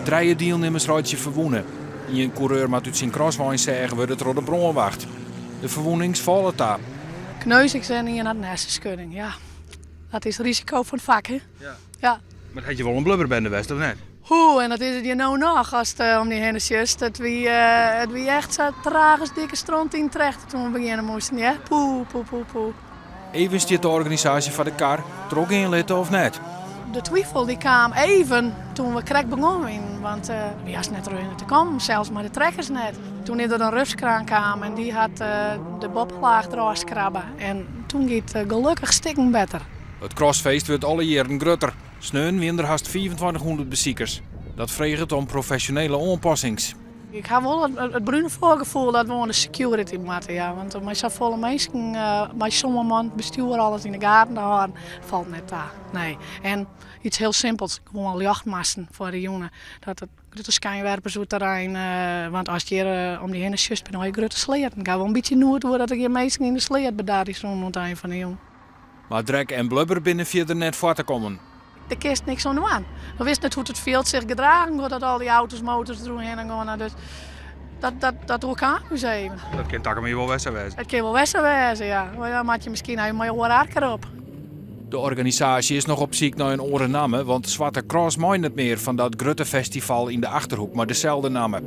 Trije dielnimmers reitsje ferwûne. Ien koereur moat út syn crosswein seage wurde troch de brânwacht. De ferwûnings falle ta. Kneuzings en ien hat in harsenskudding. Ja, dat is risiko fan it fak, hè? Ja. Mar it hat hjir wol in blubberbende west, of net? Hoe, en dat is it hjir no noch, ast om dy hinne sjochst. It wie, it wie echt sa traach as dikke stront yn 'e trechter toen we begjinne moasten, hear. Poe, poe, poe, poe. Even stiet de organisaasje foar de kar, trochgean litte of net? De twifel dy kaam even toen we krekt begûn wienen, want wy hast net trochhinne te kommen, sels mei de trekkers net. Toen is der in rupskraan kaam en dy hat de boppelaach derôf skrabbe en toen gie it gelokkich stikken better. It crossfeest wurdt alle jierren grutter. Sneon wienen der hast 2500 besikers. Dat freget om profesjonele oanpassings. Ik ha wol it brune foargefoel dat we oan de security moatte, ja. Want mei safolle minsken, mei sân man bestjoer alles yn de gaten te hâlden, falt net ta. Nee. En iets hiel simpels, gewoan ljochtmasten foar de jûn. Dat it grutte skynwerpers oer it terrein, want ast hjir om dy hinne sjochst, binne allegear grutte sleatten. Ik ha wol in bytsje noed oer dat der gjin minsken yn de sleat bedarje soenen oan it ein fan de jûn. Mar drek en blubber binne fierder net foar te kommen. Dêr kinst niks oan dwaan. Do witst net hoe't it fjild sich gedragen giet, dat al dy auto's, motors deroerhinne geane. Dus dat, dat, dat oerkaam ús even. Dat kin takom jier wol wer sa wêze. It kin wol wer sa wêze, ja. Mar dan moat je miskien even mei oar ark derop. De organisaasje is noch op syk nei in oare namme, want Swarte Cross mei net mear fan dat grutte festival yn de Achterhoek mei deselde namme.